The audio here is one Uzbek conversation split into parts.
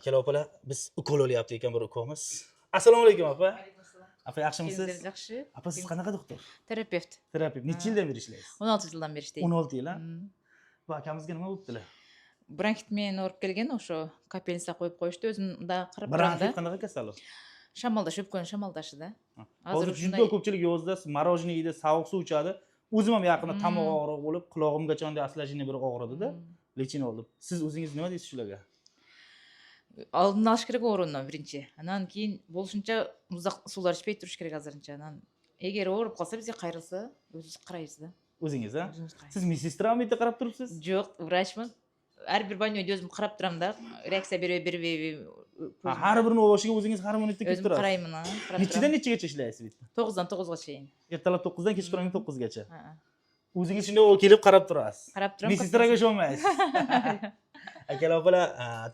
Akalar, opalar, biz ukol olyapti ekan bir ukamiz. Assalomu alaykum, opa. Opa, yaxshimisiz? Жакшы. Opa, siz qanaqa doktor? Терапевт. Terapevt. Necha yildan beri ishlaysiz? 16 жылдан бери иштейм. 16 yil, a? Bu akamizga nima bo'libdilar? Бронхит менен ооруп келген, ошо капельница коюп коюшту. Өзүм дагы карап турам Bronxit да. qanaqa kasallik? Шамалдаш, өпкөнүн шамалдашы да. Азыр Hozir juda ушундай. ko'pchilik yozda мороженое yeydi, sovuq suv ichadi. O'zim ham yaqinda tomoq og'rig'i bo'lib, qulog'imgacha unday осложнение bir og'ridida, лечение oldim. Siz o'zingiz nima deysiz shularga? Алдын алыш керек ооруну биринчи. Анан кийин болушунча муздак суулар ичпей туруш керек азырынча. Анан эгер ооруп калса, бизге кайрылса, өзүбүз карайбыз да. O'zingiz, a? Өзүбүз карайбыз. Siz медсестра mi, bitta qarab turibsiz? Жок, врачмын. Ар бир больнойду өзүм карап турам да, реакция береби, бербейби. Ha, har birini boshiga o'zingiz har minutda kelib Өзүм turasiz. Караймын, а, карап Nechidan турам. Nechagacha ishlaysiz bu yerda? 9дан 9га чейин. Ertalab 9dan kechqurungi 9gacha. А, O'zingiz shunday kelib qarab turasiz. Карап турам. Медсестра ga ishonmaysiz. Akalar, opalar,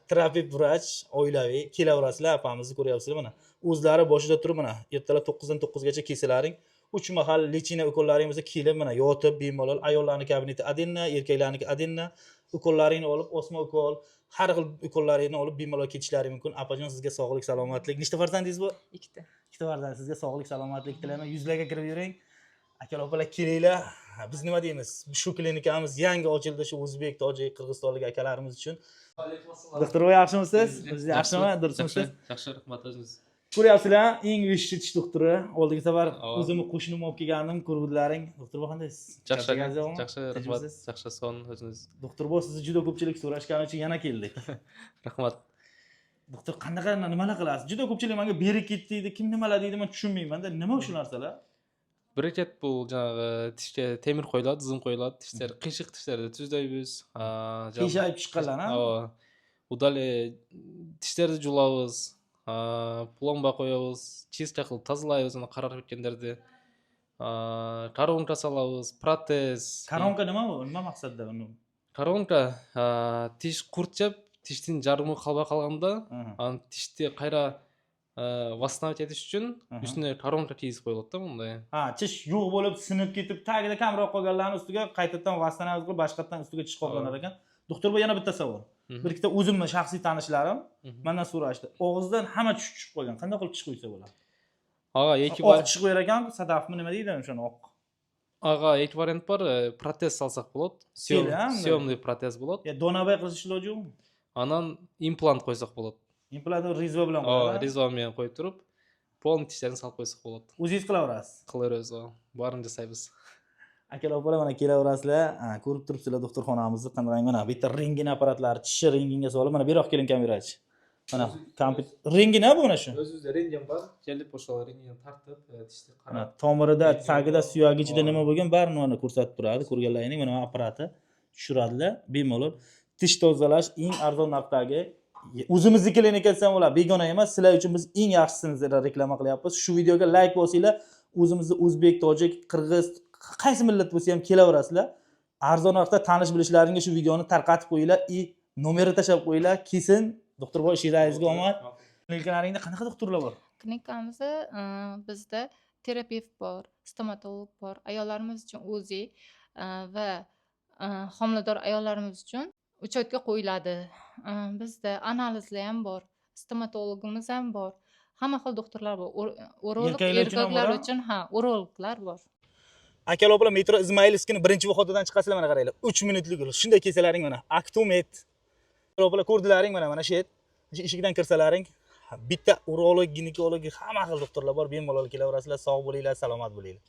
terapevt vrach, oilaviy, kelaverasizlar, opamizni ko'ryapsizlar mana. O'zlari boshida turib mana ertalab 9dan 9gacha kelsalaring, uch mahal лечение ukollaring bo'lsa, kelib mana yotib bemalol. Ayollarni kabineti отдельно, erkaklarniki отдельно. Ukollaringni olib, osma ukol, har xil ukollaringni olib bemalol ketishlari mumkin. Opajon, sizga sog'lik, salomatlik. Nechta farzandingiz bor? Ikkita. Ikkita farzand. Sizga sog'lik, salomatlik tilayman. Yuzlarga kirib yuring. Akalar, opalar, kelinglar. Biz nima deymiz? Shu klinikamiz yangi ochildi, shu o'zbek, tojik, qirg'izistonlik akalarimiz uchun. Doktor, yaxshimisiz? O'zingiz yaxshimi? Durustmisiz? Жакшы, рахмат, өзүңүз? Ko'ryapsizlar, eng высший tish doktori. Oldingi safar Ova. O'zimni qo'shnim olib kelgandim, ko'ruvdilaring. Doktor, qandaysiz? Жакшы. Charchagansiz yo'qmi? Жакшы, рахмат. Tinchmisiz? Жакшы, сонун, өзүңүз? Doktor bo, sizni juda ko'pchilik so'rashgani uchun yana keldik. Рахмат. Doktor, qanaqa, nimalar qilasiz? Juda ko'pchilik menga bereket deydi, kim nimalar deydi, men tushunmayman-da. Nima shu narsalar? Брекет бул жанагы тишке темир коюлат, зым коюлат, тиштер, кыйшык тиштерди түздөйбүз. Qiyshayib chiqqanlar, a? Ооба, удали тиштерди жулабыз, пломба коебуз, чистка кылып тазалайбыз ана карарып кеткендерди, коронка салабыз, протез. Коронка nima bu? Nima maqsadda uni? Коронка, тиш курт жеп, тиштин жарымы калбай калганда, анан тишти кайра восстановить этиш үчүн үстүнө коронка кийгизип коюлат да мындай. Ha, tish yo'q bo'lib, sinib ketib, tagida kamroq qolganlarni ustiga qaytadan восстановить qilib, boshqatdan ustiga tish qoplanar ekan. Doktor, bu yana bitta savol. Bir ikkita o'zimni shaxsiy tanishlarim mandan so'rashdi. Og'izdan hamma tish tushib qolgan. Qanday qilib tish qo'ysa bo'ladi? Ага, эки Oq tish qo'yar ekan, sadafmi, nima deydi o'shani oq. Ага, эки вариант бар. Протез салсак болот. Sel, a, bunday? Съемный протез болот. Ya donabay qilish iloji yo'qmi? Анан имплант койсок болот. Implant резьба bilan Ооба, qo'yadi. Резьба менен коюп туруп, полный тиштерин салып койсок болот. O'zingiz qilaverasiz. Кыла беребиз, ооба, баарын жасайбыз. Akalar, opalar, mana kelaverasizlar. Ha, ko'rib turibsizlar doktorxonamizni qanday, mana bitta rentgen apparatlari, tishni rentgenga solib, mana bu yoqqa keling, kamerachi. Mana kompyuter rentgen, bu mana shu. Өзүбүздө рентген бар, келип ошол рентген тартып, тишти Mana карап. tomirida, tagida, suyagi ichida Ооба. Nima bo'lgan, barini mana ko'rsatib turadi. Ko'rganlaring, mana apparati tushiradilar bemalol. Tish tozalash eng arzon narxdagi o'zimizni klinika desam bo'ladi, begona emas. Sizlar uchun biz eng yaxshisini sizlar reklama qilyapmiz. Shu videoga layk bosinglar. O'zimizni o'zbek, tojik, qirg'iz, qaysi millat bo'lsa ham kelaverasizlar. Arzon narxda tanish bilishlaringga shu videoni tarqatib qo'yinglar и nomerini tashlab qo'yinglar. Kelsin, doktor boy, ishlaringizga omad. Klinikalaringda qanaqa doktorlar bor? Klinikamizda bizda terapevt bor, stomatolog bor, ayollarimiz uchun УЗИ va homilador ayollarimiz uchun учёт ga qo'yiladi. Bizda analizlar ham bor, stomatologimiz ham bor. Hamma xil doktorlar bor. Urolog, Erkaklar uchun ham erkaklar bor, a? Uchun ha, urologlar bor. Akalar, opalar, metro Izmaylovskini birinchi выход idan chiqasizlar, mana qaranglar. 3 minutlik yo'l. Shunday kelsalaring, mana Aktumet. Akalar, opalar, ko'rdilaring, mana mana shu yer. Shu eshigidan kirsalaring, bitta urolog, ginekolog, hamma xil doktorlar bor. Bemalol kelaverasizlar. Sog' bo'linglar, salomat bo'linglar.